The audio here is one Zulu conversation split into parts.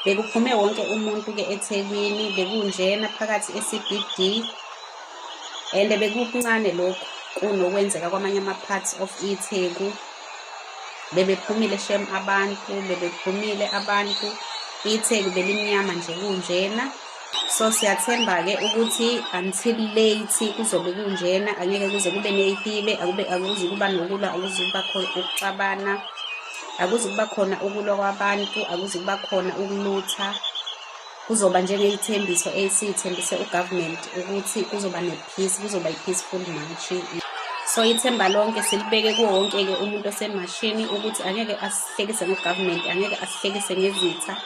Bekuphume wonke umuntu-ke eThekwini, bekunjena phakathi e-CBD and bekukuncane lokhu kunokwenzeka kwamanye ama-parts of iTheku. Bebephumile shem abantu, bebephumile abantu. ITheku belimnyama nje kunjena. So siyathemba-ke ukuthi until late kuzobe kunjena, angeke kuze kube ney'hibe, akuzukuba nokulwa, akuzukuba ukuxabana, akuzukuba khona ukulwa kwabantu, akuzukuba khona ukulutha. Kuzoba njengey'thembiso esiy'thembise u-government ukuthi kuzoba ne-peace, kuzoba i-peaceful march. So ithemba lonke silibeke kuwo wonke-ke umuntu osemashini ukuthi angeke asihlekise ngo-government, angeke asihlekise ngezitha,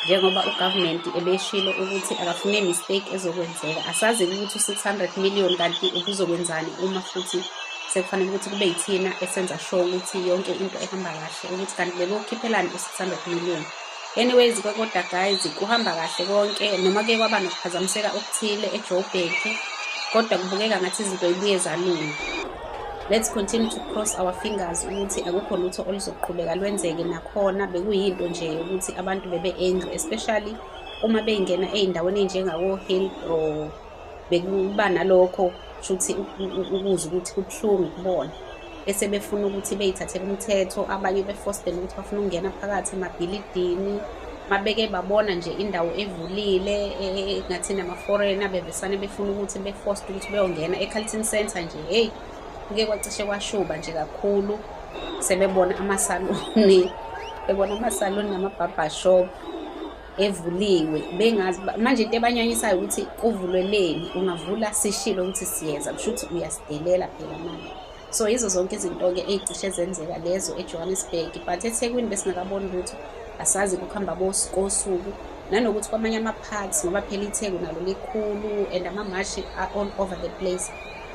njengoba u-government ebeshilo ukuthi akafune mistake ezokwenzeka. Asazi-ke ukuthi u-600 million kanti ubuzokwenzani uma futhi sekufanele ukuthi kube yithina esenza sure ukuthi yonke into ehamba kahle, ukuthi kanti bebewukhiphelani u-600 million. Anyways, kodwa guys, kuhamba kahle konke, noma kuye kwaba nokuphazamiseka okuthile eJoburg, kodwa kubukeka ngathi izinto zibuye zalunga. Let's continue to cross our fingers ukuthi akukho lutho oluzoqhubeka lwenzeke. Nakhona bekuyinto nje yokuthi abantu bebe-angry, especially uma bey'ngena ey'ndaweni ey'njengako-Hillbrow, bekuba nalokho kushuthi ukuzwa ukuthi kubuhlungu kubona. Bese befuna ukuthi bey'thathele umthetho, abanye befostele ukuthi bafuna ukungena phakathi emabhilidini. Mabeke babona nje indawo evulile ngathi nama-foreigner, bevesane befuna ukuthi be-forced ukuthi beyongena e-Carlton Centre nje. Hheyi, kuke kwacishe kwashuba nje kakhulu, sebebona amasaluni, bebona amasaluni nama-barber shop evuliwe, bengazi manje. Into ebanyanyisayo ukuthi kuvulweleni, ungavula sishilo ukuthi siyeza, kusho ukuthi uyasidelela phela manje. So yizo zonke izinto-ke ey'cishe zenzeka lezo eJohannesburg, but eThekwini besingakaboni lutho. Asazi kuhamba kosuku, nanokuthi kwamanye ama-parts, ngoba phela iTheku nalo likhulu and amamashi are all over the place,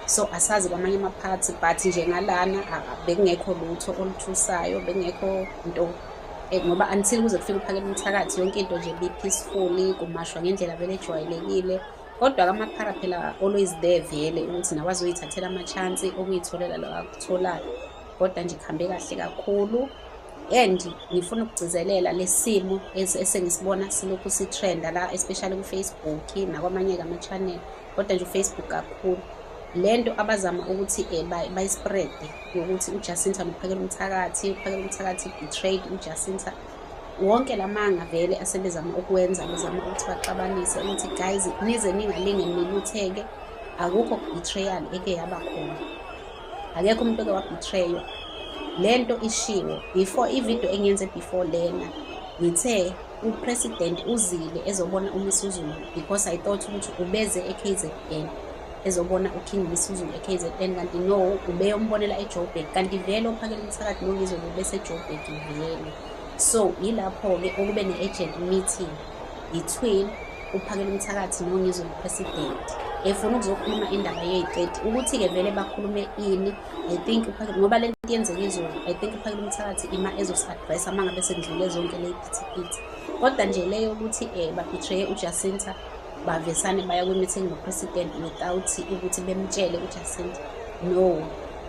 so asazi kwamanye ama-parts, but nje ngalana bekungekho lutho oluthusayo, bekungekho nto, ngoba until kuze kufike uPhakela Umthakathi, yonke into nje bi-peaceful, kumashwa ngendlela vele ejwayelekile. Kodwa-ke amaphara phela always there vele ukuthi nawe azoyithathela ama-chance okuyitholela lo akutholayo, kodwa nje kuhambe kahle kakhulu. And ngifuna ukugcizelela lesi simo esengisibona silokhu si-trenda la, especially ku-Facebook nakwamanye-ke ama-channel, kodwa nje u-Facebook kakhulu, lento abazama ukuthi bayi-spread yokuthi uJacinta noPhakela Umthakathi, uPhakela Umthakathi betrayed uJacinta, wonke lamanga vele asebezama ukwenza, bezama ukuthi baxabanise, ukuthi guys, nize ningalinge nilutheke. Akukho betrayal eke yaba khona, akekho umuntu oke wa-betraywa. Lento ishiwo before i-video engiyenze before lena, ngithe u-president uzile ezobona uMisuzulu, because I thought ukuthi ubeze e-KZN ezobona uKing Misuzulu e-KZN, kanti no, ubeyombonela eJoburg, kanti vele oPhakela Umthakathi noNgizwe beseJoburg vele. So yilapho-ke okube ne-urgent meeting between uPhakela Umthakathi noNgizwe no-president, efuna ukuzokhuluma indaba yey'teti. Ukuthi-ke vele bakhulume ini, I think ngoba le nto yenzeka izolo, I think uPhakela Umthakathi ima ezosi-address-a uma ngabe sekudlule zonke le phithiphithi. Kodwa nje le yokuthi ba-betraye uJacinta, bavesane baya kwi-meeting no-president without ukuthi bemtshele uJacinta, no,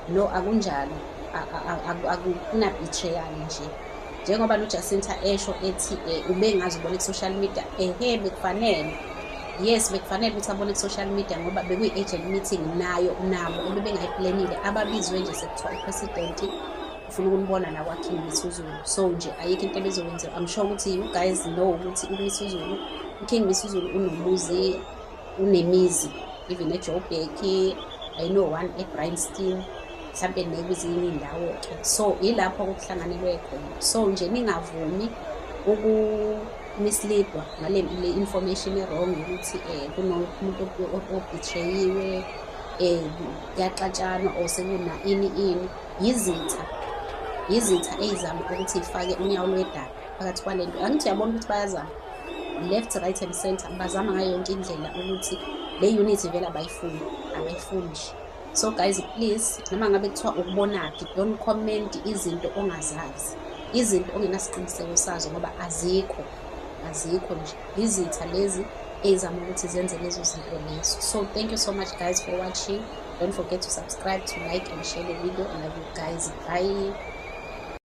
no, akunjalo, akuna-betrayal nje. Njengoba noJacinta esho ethi ubengazi, ubone ku-social media. Ehe, bekufanele, yes, bekufanele ukuthi abone ku-social media, ngoba bekuyi-urgent meeting nayo nabo ebebengayiplanile, ababizwe nje sekuthiwa u-president ufuna ukunibona la kwaKing Misuzulu. So nje ayikho into ebezokwenziwa. I'm sure ukuthi you guys know ukuthi uMisuzulu, uKing Misuzulu unomuzi, unemizi even eJoburg, I know one eBryanston, mhlampe nekwezinye iy'ndawo-ke. So yilapho okuhlanganelwe khona. So nje ningavumi uku-misleadwa ngale le information e-wrong ukuthi kunomuntu o-betrayiwe, kuyaxatshanwa or sekuna ini ini. Yizitha, yizitha ey'zama ukuthi y'fake unyawo lwedaka phakathi kwalento. Angithi uyabona ukuthi bayazama left, right and center, bazama ngayo yonke indlela ukuthi le unity vele abayifuni, abayifuni nje. So guys, please, noma ngabe kuthiwa ukubonaphi, don't comment izinto ongazazi, izinto ongenasiqiniseko sazo, ngoba azikho, azikho nje. Izitha lezi ey'zama ukuthi zenze lezo zinto lezo. So thank you so much guys for watching. Don't forget to subscribe, to like and share the video. I love you guys. Bye.